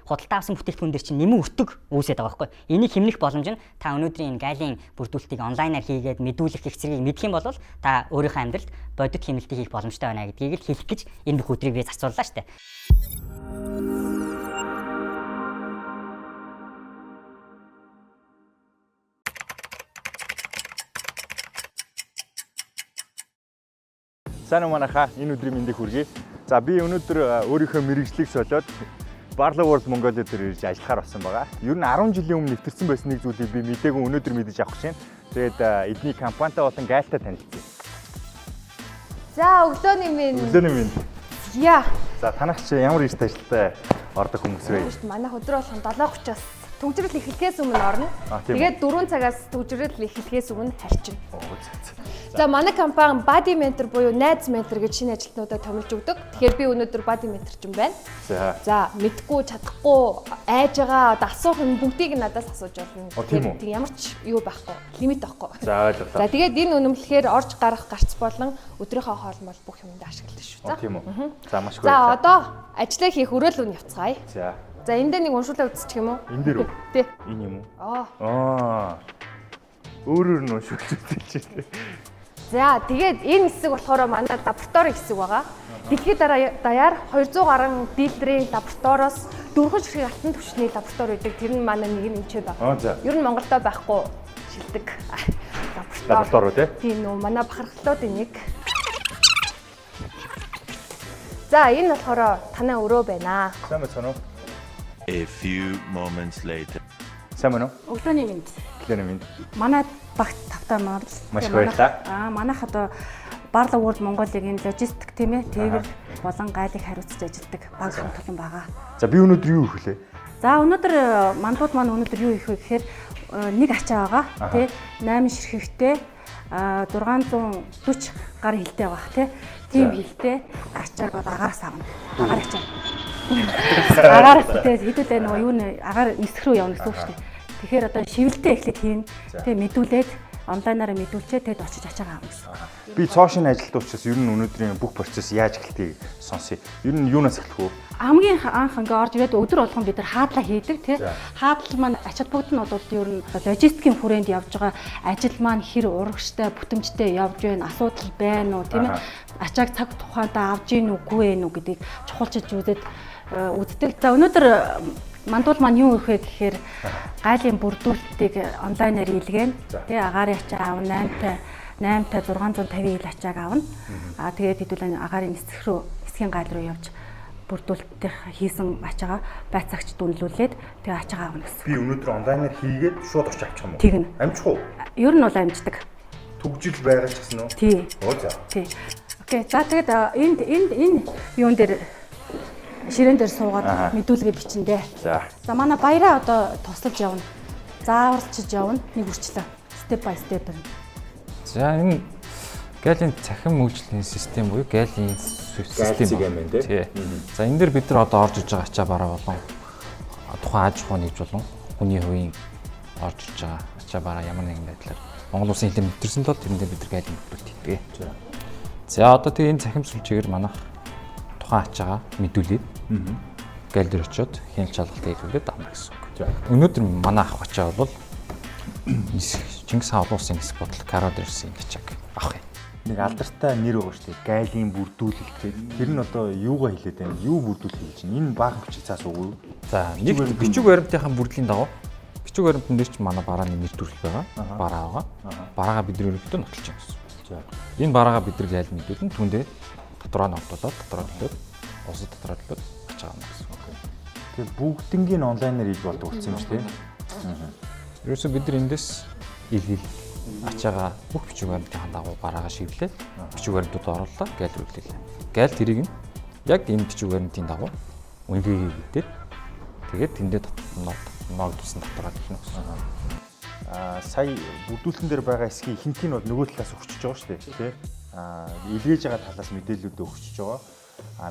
Худалдаа авсан бүтээгдэхүүн дээр чинь нэмэн өртөг үүсээд байгаа байхгүй. Энийг хэмнэх боломж нь та өнөөдрийн энэ гайлын бүрдүүлэлтийг онлайнаар хийгээд мэдүүлэх гэх зэргийг мэдэх юм бол та өөрийнхөө амьдралд бодит хэмнэлтийг хийх боломжтой байна гэдгийг л хэлэх гэж энэ бүх өдрийг би зарцууллаа шүү дээ. Сайн уу манайхаа, энэ өдрийн мэндийг хүргэе. За би өнөөдөр өөрийнхөө мэргэжлийг солиод Barloworld Mongolia дээр ирж ажиллахаар болсон байгаа. Ер нь 10 жилийн өмнө нэвтэрсэн байсан нэг зүйлийг би мдээгүй өнөөдөр мэдэж авах гэж байна. Тэгээд эдний компанитай болон гайлтай танилцъя. За өглөөний минь. Өглөөний минь. Яа. За танах чи ямар эрт ажилтай ордог хүмүүс вэ? Манайх өдөр болгон 7:30-аас түгжрэл эхлэхээс өмнө орно. Тэгээд 4 цагаас түгжрэл эхлэхээс өмнө харчина. За манай компани Buddy Mentor буюу найз ментор гэж шинэ ажилтнуудад томилж өгдөг. Тэгэхээр би өнөөдөр Buddy Mentor ч юм байна. За мэдгүй, чадахгүй, айж байгаа, одоо асуух юм бүгдийг надаас асууж болно. Тэгэхээр ямар ч юу байхгүй, лимит байхгүй. За ойлголоо. За тэгээд энэ үнэмлэхээр орж гарах гарц болон өдрийнхөө хоол мол бүх юмд ашигладаг шүү. За тийм үү. За маш их баярлалаа. За одоо ажлаа хийх өрөөл үн явцгаая. За. За энэ дээр нэг уншуулаа үзчих юм уу? Энэ дээр үү? Тий. Энэ юм уу? Аа. Өөрөөр нь уншуулж үзчих тий. За тэгээд энэ хэсэг болохоор манай лаборатори хэсэг байгаа. Дэлхийд даяар 200 гаруй дилерийн лабораториос 4 ширхэг алтан түвшний лаборатори байдаг. Тэр нь манай нэг нь энэ байгаа. Ер нь Монголдо байхгүй шилдэг лаборатори тий. Тийм нөө манай бахархлуудын нэг. За энэ болохоор танай өрөө байна. Сайн байна уу? A few moments later. Сайн байна уу? Өглөөний мэнд. Өглөөний мэнд. Манай багт тавтаа маар. Маш их баярлалаа. Манайх одоо Barloworld Mongolia-гийн логистик тийм ээ, тээвэр болон гайлыг хариуцж ажилладаг баг хамт олон байгаа. За би өнөөдөр юу хийх вэ? За өнөөдөр мандууд маань өнөөдөр юу хийх вэ гэхээр нэг ачаа байгаа тий 8 ширхэгтэй 640 гар хилтэй байгаа тий. Тийм хилтэй ачааг бол агаараас авна. Агаар ачаа. Агаараас тий хэдүүлээ нөгөө юу нэ агаар нисэх рүү явна гэсэн үг шүү дээ. Тэгэхээр одоо шивэлтээ эхлээд хийн тий мэдүүлээд онлайнаараа мэдүүлчээ тэгэд очиж ачаагаа авна гэсэн. Би цоошин ажилт учраас ер нь өнөөдрийн бүх процесс яаж эхэлтгийг сонсъё. Ер нь юунаас эхлэх вэ? Хамгийн анх ингээ орж ирээд өдөр болгон бид нар хаадлаа хийдэг тий. Хаадлал маань ач холбогдол нь бол ер нь логистикийн хүрээнд явж байгаа ажил маань хэр урагштай, бүтэмжтэй явж байна, асуудал байна уу тийм ээ. Ачааг цаг тухайдаа авж гин үгүй ээ нү гэдгийг чухалчилж үзээд үздэг. За өнөөдөр мандуул маань юу их вэ гэхээр гайлын бүрдүүлэлтийг онлайнаар илгээнэ. Тэ агаарын ачаа авна 8-та 650 ил ачааг авна. Аа тэгээд хэдүүлээ агаарын нисэх рүү, нисхийн гайл руу явж бүрдүүлэлтийг хийсэн ачаагаа байцаагч дүнлүүлээд тэгээ ачаагаа авна гэсэн. Би өнөөдөр онлайнаар хийгээд шууд очиж авчих юм уу? Тэгнэ. Амжих уу? Ер нь бол амждаг. Түгжил байгаа ч гэсэн үү? Тий. Оо за. Тий. Окей. За тэгээд энд энэ юун дээр ширээн дээр суугаад мэдүүлгээ бичэндээ. За. За манай баяраа одоо тусалж явна. Зааварчилж явна. Нэг үрчлээ. Step by step. За энэ гайлын цахим үйлчлэлийн систем буюу гайлын систем юм байна тий. За энэ дээр бид нар одоо орж иж байгаа ачаа бараа болон тухайн аж ахуй нэгж болон хүний хувийн орж иж байгаа ачаа бараа ямар нэгэн байдлаар Монгол улсын хэлээр нэвтэрсэн тул тэрэн дээр бид нар гайлын бүрдүүлэлт хийдэг. За одоо тэгээ энэ цахим сүлжээгээр манайх тухайн ачаагаа мэдүүлээд гайл дээр очиод хяналт шалгалтыг хийлгүүлээд авна гэсэн үг. Өнөөдөр манай авах ачаа бол Чингис хаан олон улсын нисэх бодол Карад ирсэн ачааг авах юм. Нэг алдартай нэр байгаа шүү дээ. Гайлын бүрдүүлэлт. Тэр нь одоо юугаа хэлээд байна? Юу бүрдүүлэх гэж байна? Энэ баахан бичиг цаас үгүй юу? За нэг бичиг баримтынхаа бүрдлийн дагуу бичиг баримтан дээр ч манай барааны нэр төрөл байгаа. Бараа байгаа. Бараагаа бид нар ерөнхийдөө нотолж байгаа гэсэн үг. Энэ бараагаа бид нар гайл мэдүүлэн түндээ татвараа нотолоод татвараа төлөөд улсад татвараа төлөөд авч байгаа юм гэсэн үг. Тэгэхээр бүгднгийн онлайнаар хийж болдог болсон юм шүү дээ. Ерөөсөө бид нар эндээс ил ачаагаа бүх бичиг баримтын дагуу бараагаа шивлээ. Бичиг баримтууд орууллаа, гайл рүү. Гайл тэрийг нь яг энэ бичиг баримтын дагуу үнэлгээ хийгдээд тэгээд тэндээ ногдсон татвараа төлнө гэсэн. Сая бүрдүүлэлтэн дээр байгаа эсхийг ихэнх нь бол нөгөө талаас өгчөж байгаа шүү дээ, тий. Илгээж байгаа талаас мэдээллүүдээ өгчөж байгаа.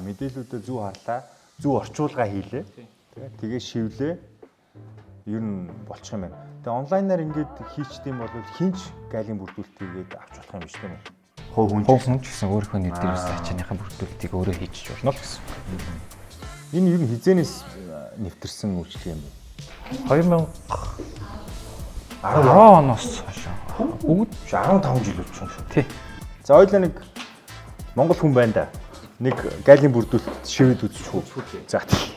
Мэдээллүүдээ зөв харлаа, зөв орчуулга хийлээ. Тэгээ шивлээ. Ер нь болчих юм байна. Тэгээ онлайнаар ингээд хийчт юм бол хинч гайлын бүрдүүлэлт хийгээд авч болох юм биш тийм үү? Хувь хүн ч гэсэн өөрийнхөө нэр дээрээс ачааныхаа бүрдүүлэлтийг өөрөө хийчих болно л гэсэн. Энэ ер нь хизэнээс нэвтэрсэн үйлчлэг юм бэ? 2010 оноос хойш. Бүгд 15 жил болчихсон шүү. Тий. За ойлоо нэг Монгол хүн байна да. Нэг гайлын бүрдүүлэлт шивэд үзчих үү. За тий.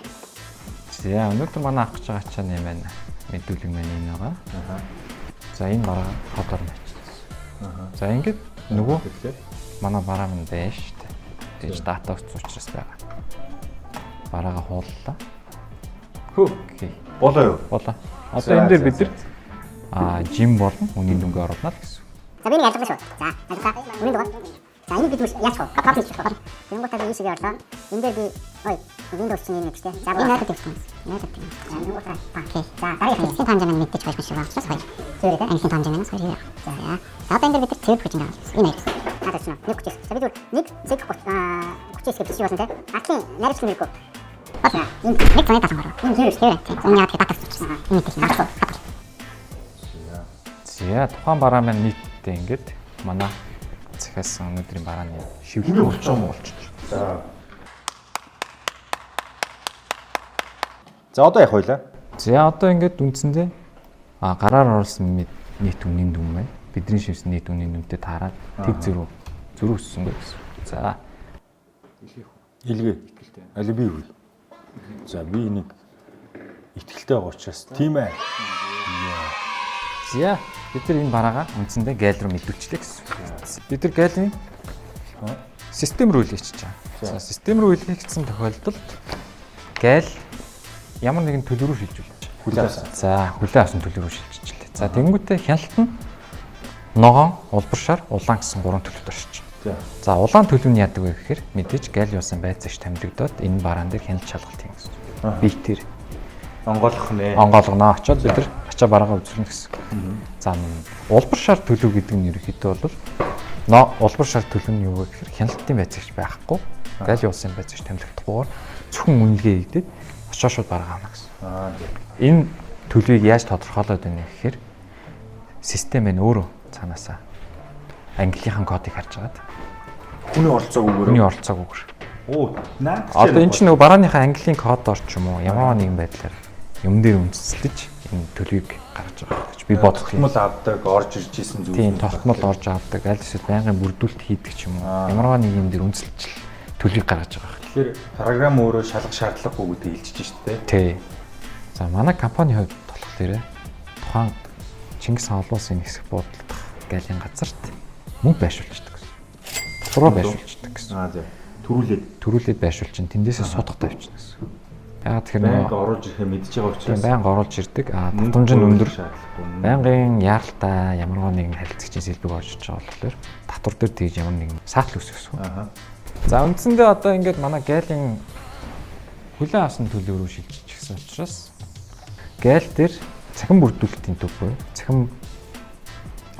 За өнөөдөр манай авах гэж байгаа ачааны маань мэдүүлэг маань энэ байгаа. За энэ бараа кодоор матчлаа. За ингээд нөгөө манай бараа минь байна шүү дээ. Тэгж дата өгсөн учраас байгаа. Бараагаа хууллаа. Хөө. Окей. Болоо юу? Болоо. Одоо энэ дээр бид нар жим болон үнийн дүнгээ оруулна л гэсэн. За би нэг алгалаа шүү. За алгалаа. Үнийн дугаар. За энийг бид яаж вэ? Копи хийчих вэ? Тэнгуутаа би ийшээ орлоо. Энэ дээр би ой Windows чинь нэг гэдэг. За би 0 тавьсан. 0 тавьсан. За тэнгуутаа окей. За дараагийн хэсгийн тоон хэмжээ мэдээж хоёр шиг байна. Учраас хоёр. Зүгээр ээ. Английн тоон хэмжээ маань хоёр. За. За одоо энэ дээр бид нар цэвэр гэж ингэ авах. Энэ хоёр. За тавьсан. 1.39. За бид зүгээр 1.39 гэж бичиж болно те. Артлын найруулсан хэрэггүй. Болно. Энэ 173. Энэ зэрэг зэрэг. Энэ яг дата авчихсан. Энэ мэдээж. За тухайн бараа маань нийтдээ ингээд манай захиалсан өнөөдрийн барааны шивлэг болчих юм болчих. За. За одоо явах байлаа. За одоо ингээд үндсэндээ гараар оруулсан нийт үнийн дүн маань бидний шивсэн нийт үнийн дүнтэй таарад тэг зөрүү зөрүү өссөнгүй гэсэн. За. Илгээ. Аль би үгүй. За би нэг итгэлтэй байгаа учраас тийм ээ. За бид нар энэ бараагаа үндсэндээ гайл руу мэдүүлчихлээ гэсэн. Бид нар гайлын систем рүү илгээчихэж байгаа. За систем рүү илгээчихсэн тохиолдолд гайл ямар нэгэн төлөв рүү шилжүүлж. Хүлээ авсан. За хүлээ авсан төлөв рүү шилжчихлээ. За тэнгуүтээ хяналт нь ногоон, улбар шар, улаан гэсэн гурван төлөвт оршиж. За улаан төлөв нь яадаг вэ гэхээр мэдээж гайл юусан байцаагч томилогдоод энэ бараан дээр хяналт шалгалт хийн гэсэн. Битэр онгойлгох нэ. Онгойлгоно. Очоод бид нар ачаа бараагаа үзүүлнэ гэсэн. За улбар шар төлөв гэдэг нь ерөнхийдөө бол улбар шар төлөв нь юу вэ гэхээр хяналтын байцаагч байхгүй. Гайл юусан байцаагч томилогдохгүйгээр зөвхөн үнэлгээ хийгдээд очоо шууд бараагаа авна гэсэн. Энэ төлөвийг яаж тодорхойлоод байна гэхээр систем энэ өөрөө цаанаасаа английн кодыг харж агаад хүний оролцоогүйгээр хүний оролцоогүйгээр. Оо наад. Одоо энэ чинь нөгөө барааныхаа английн кодоор ч юм уу ямар нэгэн байдлаар юм дээр үндэслэж энэ төлөвийг гаргаж байгаа гэж би бодох юм. Тогтмол авдаг, орж ирж исэн зүйл. Тийм, тогтмол орж авдаг, аль эсвэл байнгын бүрдүүлэлт хийдэг ч юм уу. Ямарваа нэг юм дээр үндэслэж төлөвийг гаргаж байгаа. Тэгэхээр програм өөрөө шалгах шаардлагагүй гэдгийг хэлчихэж шүү дээ. Тий. За манай компани хувьд болохоор тухайн Чингис хаан олон улсын хэсэг буудалдах галийн газарт мөнгө байршуулчихдаг гэсэн. Татвараа байршуулчихдаг гэсэн. Аа зөв. Төрүүлээд байршуулчин тэндээсээ суудахтай явчихна гэсэн. Яагаад тэгэхээр байнга оруулж ирэхээ мэдж байгаа учраас байнга оруулж ирдэг. Аа татвамж нь өндөр. Байнгын яаралтай ямарваа нэгэн харилцагчийн сэлбэг орж иж байгаа болохоор татвар дээр тэгж ямар нэгэн саатал үүсгэсэн. Аа. За үндсэндээ одоо ингээд манай гайлын хүлээн авсан төлөв рүү шилжчихсэн учраас гайл дээр цахим бүрдүүлэлтийн төв буюу цахим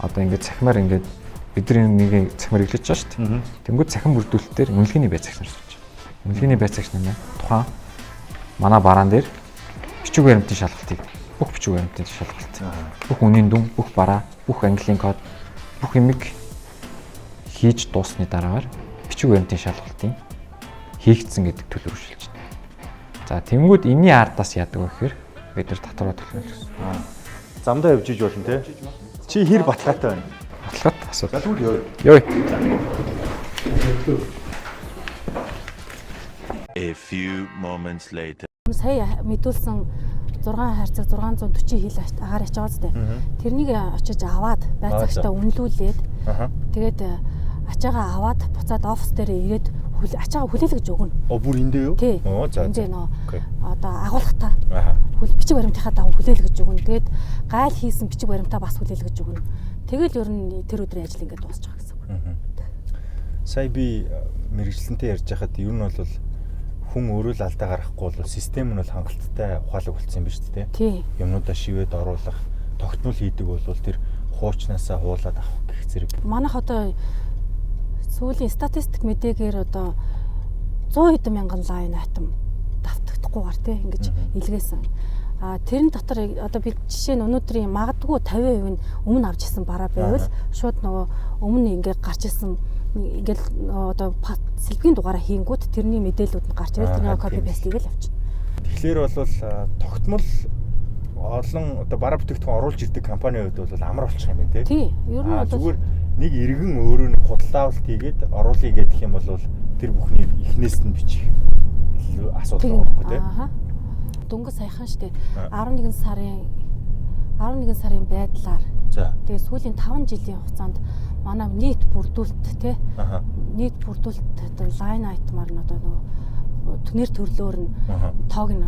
одоо ингээд цахимаар ингээд бидний нэг цахимаар эглэж байгаа шүү дээ. Тэнгүүд цахим бүрдүүлэлтээр үнэлгээний байцаагч нар сууж байгаа. Үнэлгээний байцаагч нар маань тухайн манай бараан дээр бичиг баримтын шалгалтыг бүх бичиг баримтын шалгалт, бүх үнийн дүн, бүх бараа, бүх английн код, бүх юмыг хийж дууссаны дараагаар бичиг баримтын шалгалтын хийгдсэн гэдэг төлөв рүү шилжинэ. За тэнгүүд энэний ардаас яадаг вэ гэхээр бид нар татвараа төлнө гэсэн. Замдаа явж иж болно те. Чи хэр баталгаатай байна? Баталгаатай асуудал. За тэгвэл ёо. Ёо. A few moments later. Сая мэдүүлсэн 6 хайрцаг 640 хил агаар ачаа зү. Тэрнийг очиж аваад байцаагчтай үнэлүүлээд тэгээд ачаагаа аваад буцаад офис дээр ирээд ачаагаа хүлээлгэж өгнө. Оо бүр эндээ юу? Оо за. Эндээ нөө одоо агуулгатай. Хүл бичиг баримтынхаа дагуу хүлээлгэж өгнө. Тэгээд гайл хийсэн бичиг баримтаа бас хүлээлгэж өгнө. Тэгэл ер нь тэр өдрийн ажил ингээд дуусч байгаа гэсэн үг. Сая би мэргэжилтэнтэй ярьж байхад ер нь бол хүн өөрөө л алдаа гаргахгүй бол систем нь бол хангалттай ухаалаг болсон юм биш үү те? Юмнуудаа шивээд оруулах, тогтмол хийдэг бол тэр хуучнаасаа хуулаад авах гэх зэрэг. Манайх одоо сүүлийн статистик мэдээгээр одоо 100 хэдэн мянган лайн айтем давтагдахгүйгээр те ингэж илгээсэн. А тэрэн дотор одоо би жишээ нь өнөөдрийн магадгүй 50% нь өмнө авч ирсэн бараа байвал шууд нөгөө өмнө ингээ гарч ирсэн ингээл одоо сэлбэгийн дугаараа хийнгүүт тэрний мэдээлэлүүд нь гарч ирэл тэрний copy paste хийгээл явчихна. Тэгэхээр бол тогтмол олон одоо бараа бүтээгдэхүүн оруулж ирдэг компанийн хувьд бол амар болчих юм байна тий. Тий. Ер нь бол зүгээр нэг иргэн өөрөө нэг худалдаавалт хийгээд оруулъя гэх юм бол тэр бүхнийг эхнээс нь бичих асуудал байгаа байхгүй тий. Дөнгөж саяхан штэ 11 сарын байдлаар. За. Тэгээ сүүлийн 5 жилийн хугацаанд манай нийт бүрдүүлэлт тий. Нийт бүрдүүлэлт одоо line item-аар нь одоо нөгөө түнэр төрлөөр нь тоог нь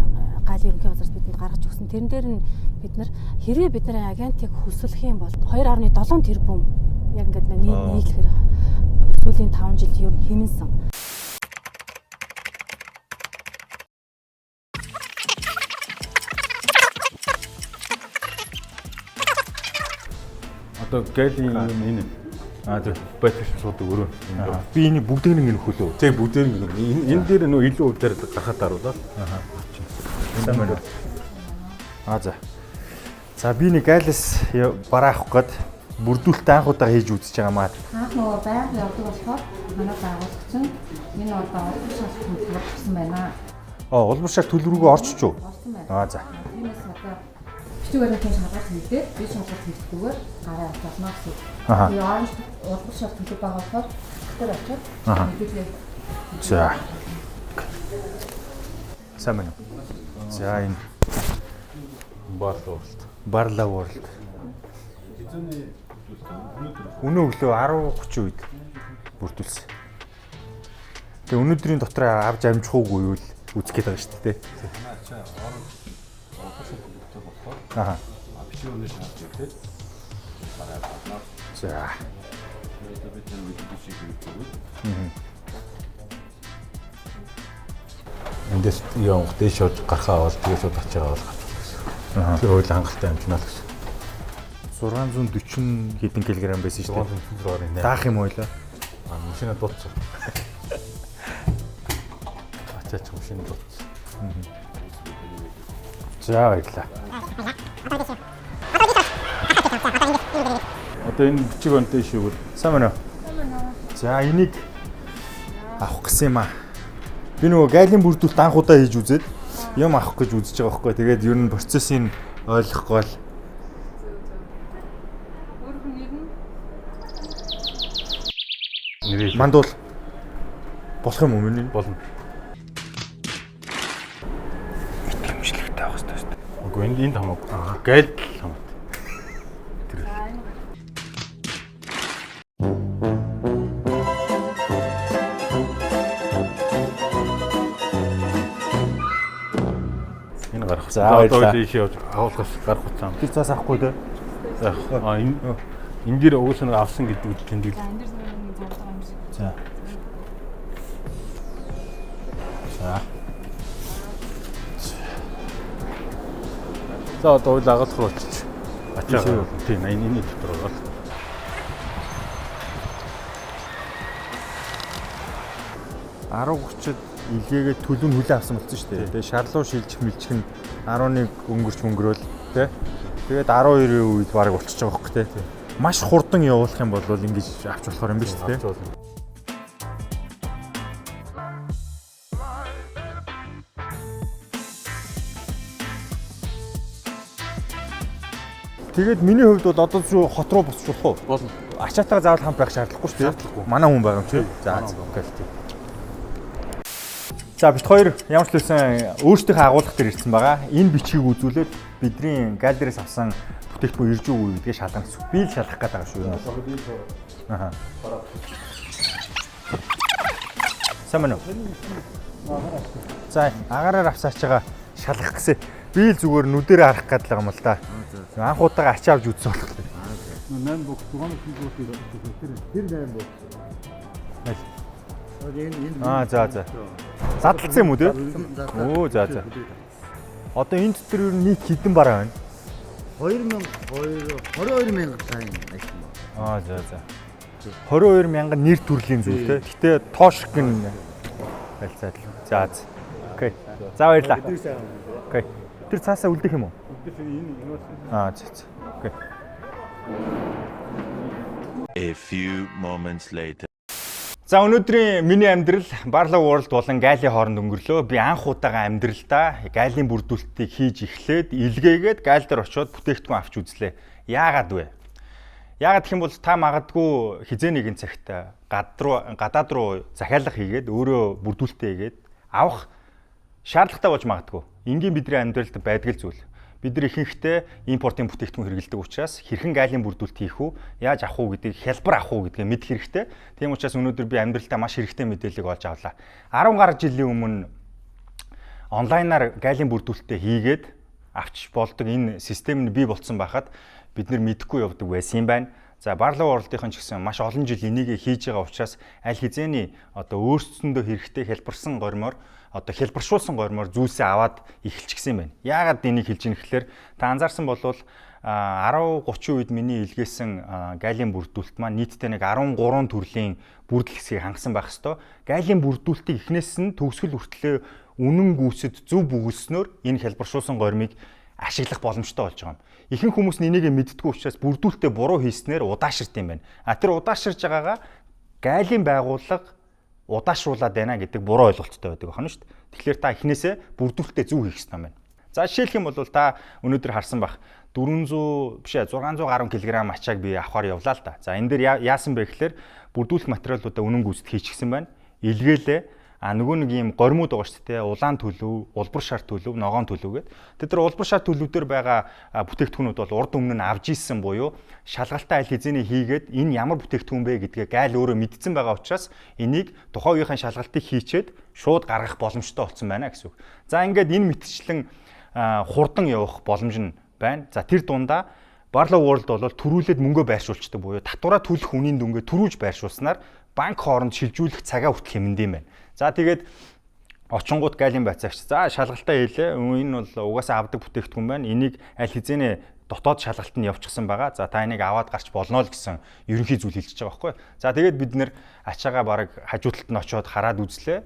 гаалын ерөнхий газраас бидэнд гаргаж өгсөн. Тэрэн дээр нь бид нар хэрвээ бидний агентыг хөсөлөх юм бол 2.7 тэрбум яг ингээд нийлэхээр сүүлийн 5 жилд ер нь хэмнэсэн. Одоо галийн юм энэ. Аа зөв байтгаш суудаг өрөө. Би энийг бүгдийг нь нөхөлөө. Тэг бүгдийг нь энэ дээр нөө илүү өвдөр гарахад даруулаад. Сайн байна. Аа за. За би нэг гайлас бараа авах гээд бүрдүүлэлт анх удаа хийж үзэж байгаа маа. Анх нөгөө байнга явдаг болохоор манай байгуулагч нь энэ одоо улбар шар төлбөр авсан байна. Аа улбар шар төлбөргөө орчиж юу? Орсон байна. Аа за. Тиймээс одоо бичиг баримтын шалгалт хийхдээ би шалгалт хийхгүйгээр гараа авч болно гэсэн. Тэгээ оранж улбар шар төлөв байгаа болохоор тэр очиод мэдээлэл. За. Сайн байна уу? За энэ Barla World. Barla World. Өнөө өглөө 10:30 үед бүрдүүлсэн. Тэгээ өнөөдрийн дотор авч амжих уугүй юу л үзэх гээд байгаа шүү дээ. Аа. За. Эндээс явах дээш явж гарахаа бол тэгээ шууд ачаагаа бол гарч болно гэсэн. Тэр хууль хангалттай амжина л гэсэн. 640 хэдэн килограмм байсан шүү дээ. 646.8. Даах юм уу лээ? Аа машина дуудсан. Ачаач машина дуудсан. За баярлалаа. Одоо энэ бичиг баримтын шүүгэл Сайн байна уу? За энийг авах гэсэн юм аа. Би нөгөө гайлын бүрдүүлэлт анх удаа хийж үзээд юм авах гэж үзэж байгаа байхгүй. Тэгээд ер нь процессыг ойлгохгүй л. Нэрээ Мандуул болох юм уу миний? болно. Итгэмжлэгтэй байх хэрэгтэй шүү дээ. Үгүй энд энд хамаагүй. Гайлд л хамаатай. Тэр. Энэ гарах. За, баярлалаа. Одоо ийшээ явж агуулгаас гарах хуцаа. Тэр цаас авахгүй дээ. За а энэ энэ дээр угсаа нэг авсан гэдэг тэмдэглэл. За. За. За одоо уйл агуулах руу очиж. Ачаа. Тийм энэ энэ дотор байгаа л. Арав 30-д илгээгээд төлөв нь хүлээн авсан болсон шүү дээ. Тэгээ шарлуу шилжих мэлжих нь 11 өнгөрч мөнгөрөөл тий. Тэгээд 12-ийн үед бараг болчихж байгаа байхгүй тий. Маш хурдан явуулах юм бол ингэж авч болохоор юм биш үү тий. Авч болно. Тэгээд миний хувьд бол одоо зү хот руу босч болох уу? Болно. Ачаатайгаа заавал хамт байх шаардлагагүй шүү дээ. Шаардлагагүй. Манай хүн байгаа юм чи. За Манай хүн окей. За бит хоёр ямар ч лсэн өөрсдийнхөө агуулга дээр ирсэн байгаа. Энэ бичгийг үзүүлээд бидний галерээс авсан бүтээгдэхүүн ирж үгүй гэдгээ шалгана гэсэн. Би л шалгах гээд байгаа шүү. Аа. Сайн байна уу? За агаараар авсаач байгаа шалгах гэсэн. Би л зүгээр нүдэрээ харах гээд л байгаа юм л да. Анх удаага ачаа авч үзсэн болох л. 8 бокс 6 тэр 8 бокс. Аа за за. Задлцсан юм уу те? Өө за за. Одоо энэ дотор ер нь нийт хэдэн бараа байна? 2002 22 мянга сайн байсан ба. Аа за за. 22 мянган нэр төрлийн зүйл те. Гэтэ тоошг нь байлцаад л. За за. Окей. За баярлалаа. Окей. Тэр цаасаа үлдэх юм уу? Үлдэх энэ энэ бас Аа за за. Окей. A few moments later. За өнөөдрийн миний амьдрал Barlow World болон Гайлийн хооронд өнгөрлөө. Би анх удаага амьдралдаа гайлийн бүрдүүлэлтийг хийж эхлээд илгээгээд гайл дээр очиод бүтээгдэхүүн авч үзлээ. Яагаад вэ? Яагаад гэх юм бол та магадгүй хизээ нэгэн цагт гадаад руу захиалга хийгээд өөрөө бүрдүүлэлтээ хийгээд авах шаардлагатай болж магадгүй. Энгийн бидний амьдралд байдаг л зүйл. Бид нар ихэнхдээ импортын бүтээгдэхүүн хэрэглэдэг учраас хэрхэн гайлийн бүрдүүлэлт хийх үү, яаж авах уу гэдгийг, хялбар авах уу гэдгийг мэдэх хэрэгтэй. Тийм учраас өнөөдөр би амьдралдаа маш хэрэгтэй мэдээллийг олж авлаа. 10 гаруй жилийн өмнө онлайнаар гайлийн бүрдүүлэлтээ хийгээд авч болдог энэ систем нь бий болцсон байхад бид нар мэдэхгүй явдаг байсан юм байна. За Barlow World-ийн ч гэсэн маш олон жил энийг хийж байгаа учраас аль хэзээний одоо өөрсдөндөө хэрэгтэй хялбарсан гормоор одоо хялбаршуулсан гормоор зүйлсээ аваад эхэлчихсэн юм байна. Яагаад энийг хэлж ийм гэхээр та анзаарсан бол 10 30 үед миний илгээсэн гайлийн бүрдүүлэлт маань нийтдээ нэг 13 төрлийн бүрдэл хэсгийг хангасан байх хэвээр. Гайлийн бүрдүүлэлтийг эхнээс нь төгсгөл хүртлээр үнэн гүйцэд зөв бүгэлснөөр энэ хялбаршуулсан гормыг ашиглах боломжтой болж байгаа юм. Ихэнх хүмүүс нь энийг мэддэггүй учраас бүрдүүлэлтээ буруу хийснээр удаашрт юм байна. А тэр удаашрж байгаагаа гайлийн байгууллага удаашруулад байна гэдэг буруу ойлголттой байдаг байна шүү дээ. Тэгэхээр та эхнээсээ бүрдүүлэлтээ зөв хийх ёстой юм байна. За жишээлх юм бол та өнөөдөр харсан бах 400 биш ээ 600 гаруй килограмм ачааг би авахар явлаа л да. За энэ дээр яасан бэ гэхээр бүрдүүлэх материалуудаа үнэн гүйцэд хийчихсэн байна. Илгээлээ. А нөгөө нэг ийм гормууд байгаа шүү дээ. Улаан төлөв, улбар шар төлөв, ногоон төлөв гэдэг. Тэд нар улбар шар төлөв дээр байгаа бүтээгдэхүүнүүд бол урд өмнө нь авж исэн буюу шалгалтаа аль хэзээний хийгээд энэ ямар бүтээгдэхүүн бэ гэдгээ гайл өөрөө мэдсэн байгаа учраас энийг тухайн үеийн шалгалтыг хийчээд шууд гаргах боломжтой болсон байна гэсэн үг. За ингээд энэ мэтчлэн хурдан явах боломж нь байна. За тэр дундаа Barlow World бол төрүүлээд мөнгөө байршуулчихдаг буюу татвараа төлөх үнийн дүнгээ төрүүлж байршуулснаар банк хооронд шилжүүлэх цагаа хүртэл хэмнэдэм байна. За тэгээд очингууд гайлийн байцаагч за шалгалтаа хийлээ. Энэ бол угаасаа авдаг бүтээгдэхүүн байна. Энийг аль хэзээний дотоод шалгалт нь явчихсан байгаа. За та энийг аваад гарч болно л гэсэн ерөнхий зүйл хэлчихэж байгаа байхгүй. За тэгээд бид нэр ачаагаа бараг хажуу талд нь очиод хараад үзлээ.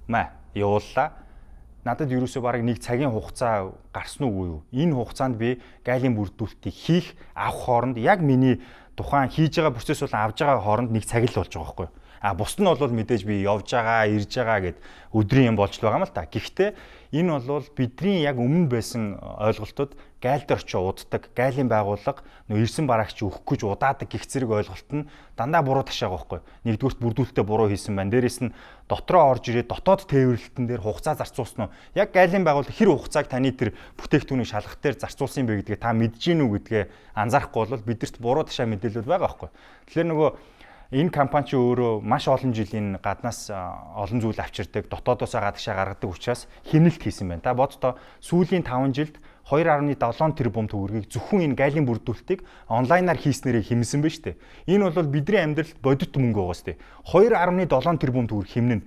Маа явууллаа. Надад ерөөсөө бараг нэг цагийн хугацаа гарсан уугүй юу? Энэ хугацаанд би гайлийн бүрдүүлэлтийг хийх авах хооронд яг миний тухайн хийж байгаа процесс болон авж байгаа хооронд нэг цаг л болж байгаа байхгүй юу? А бусд нь бол мэдээж би явж байгаа, ирж байгаа гэд өдрийн юм болж л байгаа юм л та. Гэхдээ энэ бол бидний яг өмнө байсан ойлголтод гайл дээр очиж уддаг, гайлын байгууллага нөө ирсэн бараагч өгөх гэж удаадаг гих зэрэг ойлголт нь дандаа буруу ташаага байхгүй. Нэгдүгüрт бүрдүүлэлтээ буруу хийсэн байна. Дээрээс нь дотроо орж ирээд дотоод тээвэрлэлтэн дээр хугацаа зарцуулсан уу? Яг гайлын байгууллага хэр хугацааг таны тэр бүтээгдэхүүнийг шалгах дээр зарцуулсан юм бэ гэдгээ та мэдэж гин үү гэдгээ анзаарахгүй бол бидэрт буруу ташаа мэдээлэлүүд байгаа байхгүй. Тэгэхээр нөгөө энэ компани чи өөрөө маш олон жилийн гаднаас олон зүйл авчирдаг, дотоодоосоо гадагшаа гаргадаг учраас хэмнэлт хийсэн байна. Та боддоо сүүлийн 5 жилд 2.7 тэрбум төгрөгийг зөвхөн энэ гайлын бүрдүүлэлтийг онлайнаар хийснээрээ хэмнэсэн байна шүү дээ. Энэ бол бидний амьдралд бодит мөнгө байгаа шүү дээ. 2.7 тэрбум төгрөг хэмнэнэ.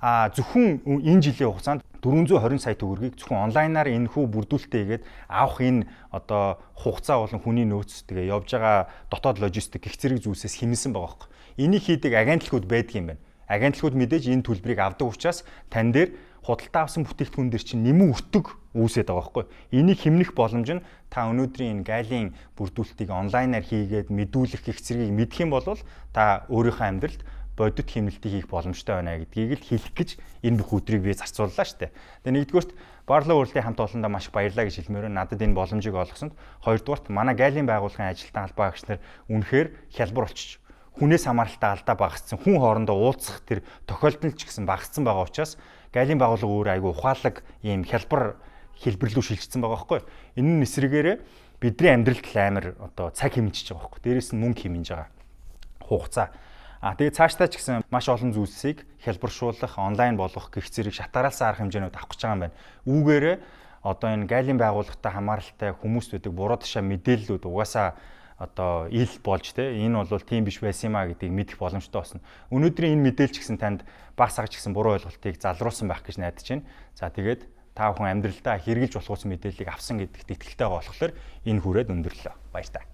А зөвхөн энэ жилийн хугацаанд 420 сая төгрөгийг зөвхөн онлайнаар энэхүү бүрдүүлэлтээ хийгээд авах энэ одоо хугацаа болон хүний нөөц тэгээ явж байгаа дотоод логистик гэх зэрэг зүйлсээс хэмнэсэн байгаа байхгүй. Энийг хийдэг агентлагууд байдаг юм байна. Агентлагууд мэдээж энэ төлбөрийг авдаг учраас тань дээр худалдаа авсан бүтээгдэхүүн дээр чинь нэмэн өртөг үүсээд байгаа байхгүй. Энийг хэмнэх боломж нь та өнөөдрийн энэ гайлын бүрдүүлэлтийг онлайнаар хийгээд мэдүүлэх гэх зэргийг мэдэх юм бол та өөрийнхөө амьдралд бодит хэмнэлтийг хийх боломжтой байна гэдгийг л хэлэх гэж энэ бүх өдрийг би зарцууллаа шүү дээ. Тэгээ нэгдүгüрт Barlow World-ийн хамт олондоо маш их баярлалаа гэж хэлмээр байна. Надад энэ боломжийг олгосонд. Хоёрдугаарт манай гайлын байгууллагын ажилтан албан агч нар үнэхээр хялбар болчих. Хүнээс хамааралтай алдаа багассан, хүн хоорондоо уулзах тэр тохиолдол ч гэсэн багассан байгаа учраас гайлын байгууллага өөр айгүй ухаалаг ийм хялбар хэлбэрлүү шилжчихсэн байгаа байхгүй. Энэ нь эсрэгээрээ бидний амьдралд л амар одоо цаг хэмнэж байгаа байхгүй. Дээрээс нь мөнгө хэмнэж байгаа. Хугацаа. А тэгээ цаашдаа ч гэсэн маш олон зүйлсийг хялбаршуулах, онлайн болгох гэх зэрэг шатараалсан арга хэмжээнүүд авах гэж байгаа юм байна. Үүгээрээ одоо энэ гайлын байгууллагатай хамааралтай хүмүүст байдаг буруу ташаа мэдээллүүд угаасаа одоо ил болж те энэ бол тийм биш байсан юм а гэдгийг мэдэх боломжтой болсон. Өнөөдрийн энэ мэдээлэл ч гэсэн танд баг сагч гэсэн буруу ойлголтыг залруулсан байх гэж найдаж байна. За тэгээд та бүхэн амьдралдаа хэрэгжилж болох ус мэдээллийг авсан гэдэгт итгэлтэй байгаа болохоор энэ хүрээд өндөрлөө. Баяр таа.